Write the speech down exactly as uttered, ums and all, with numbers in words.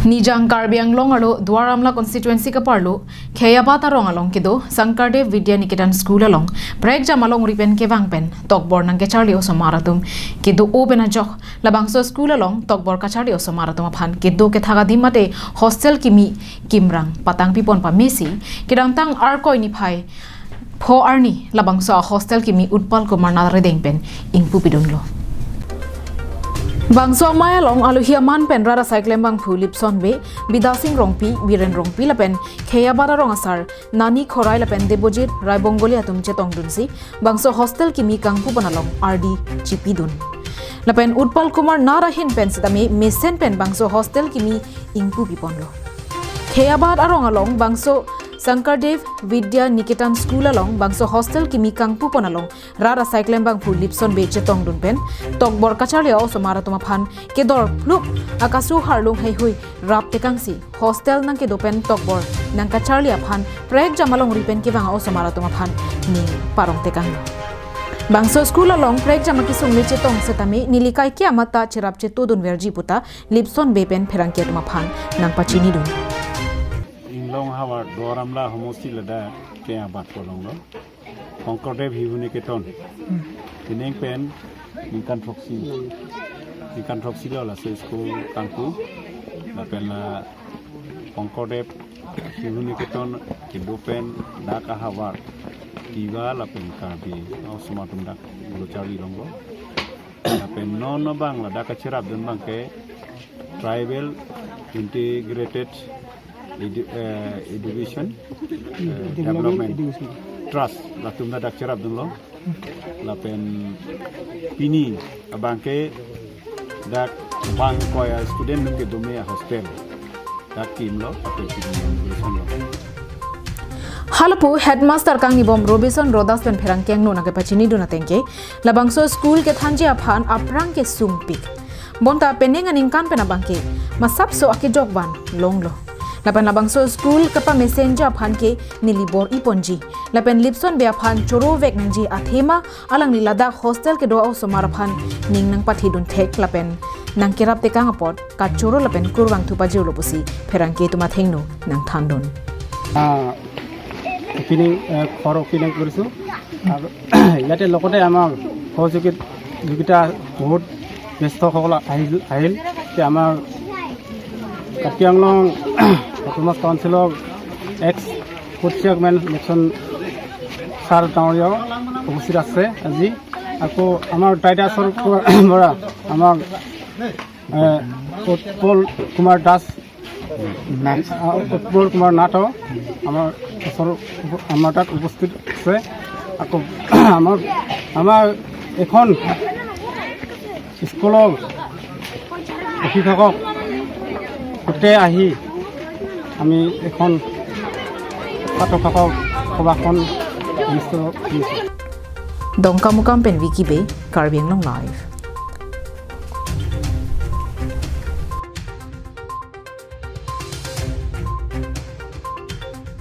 Nijang Karbi Anglong arlo Duar Amla constituency kaparlo Kheiabat arong along kedo Sankardev Vidya Niketan School along prekjam alongri pen kevang pen tokbor nangkecharli osomar atum kedo-o pen ajok labangso school along tokbor kacharli osomar atum aphan kedo kethak adim mate hostel kimi kimrang patang pipon pamesi kedamtang Arkoi niphai pho arni labangso a hostel kimi Utpal Kumar Nath arideng pen ingpu pidunlo. Bangso amei along alohi aman pen rat asai klembangphu Lipson Bey, Bidya Sing Rongpi, Biren Rongpi lapen Kheiabat arong asar Nani Khorai lapen Debojit Rai Bongoli atum chetongdunsi bangso hostel kimi kangpu pon along ardi chipidun. Lapen Utpal Kumar Nath ahin pen sitame mesen pen bangso hostel kimi ingpu piponlo. Kheiabat arong along bangso Sankardev Vidya Niketan School along bangso hostel kimi kangpu pon along rat asai klembangphu Lipson Bey chetongdun pen tokbor kacharli osomar atum aphan kedor phlup akasu harlung heihui rap tekangsi hostel nangkedo pen tokbor nangkacharli aphan prekjam alongri pen kevang osomar atum aphan ning parong tekanglo. Bangso school along prekjam akesung le chetong setame neli kaike amat ta cherap chetodun verji puta Lipson Bey pen pherangke atum aphan nangpachinidun. Inglong havar Duar Amla homosti ladak Kheiabat kolonglo. Sankardev Shivu Niketan. Tineng pen ningkan throksi. Ningkan throksi lo laso school kangpu. Lapen la Sankardev Shivu Niketan kedo pen dak ahavar Tiwa lapen Karbi osomar atum dak lo charli longlo. Lapen non non abang ladak kacherapdun abangke Tribal Integrated Edu-, eh, Education, eh, Development Trust latum ladak cherapdunlo. Lapen pini abangke dak bang koya student atum kedome ahostel dak kimlo, lapen pini inauguration lo. Halapu headmaster kangnibom Robinson Rodas pen pherangke angno nangkepachinidun atengke labangso school kethanji aphan aphrang kesungpik. Bonta penang aningkan pen abangke masapso akejok van longlo. Lapen labangso school kapamesenji aphan ke neli bor-iponji. Lapen Lipson Bey aphan chorovek nangji athema alangli ladak hostel kedo osomar aphan ning nangpathidun thek lapen nangkerap tekang apot kachoro lapen kurvang thupajirlo pusi pherangke atum athengno nangthandun. Ah, opening, eh, for opening কৰিছো। আৰু ইয়াতে লগতে আমাৰ সহযোগী-, যোগিতা বহুত জ্যেষ্ঠসকল আহিল, আহিল। এতিয়া আমাৰ কাৰ্বি আংলং অট'নমাছ কাউন্সিলৰ এক্স ফুড চেয়াৰমেন লক্ষণ ছাৰ ডাঙৰীয়াও উপস্থিত আছে আজি। আকৌ আমাৰ টাইটাছৰ পৰা আমাৰ, এ, উৎপল কুমাৰ দাস, নাথ। আ, উৎপল কুমাৰ নাথ আমাৰ ওচৰ, আমাৰ তাত উপস্থিত আছে। আকৌ আমাৰ, আমাৰ এখন স্কুলৰ অভিভাৱক গোটেই আহি আমি এখন ছাত্ৰ ভাষক সভাখন অনুষ্ঠিত কৰিছোঁ। Dongkamukam pen Vicky Bey, Karbi Anglong Live.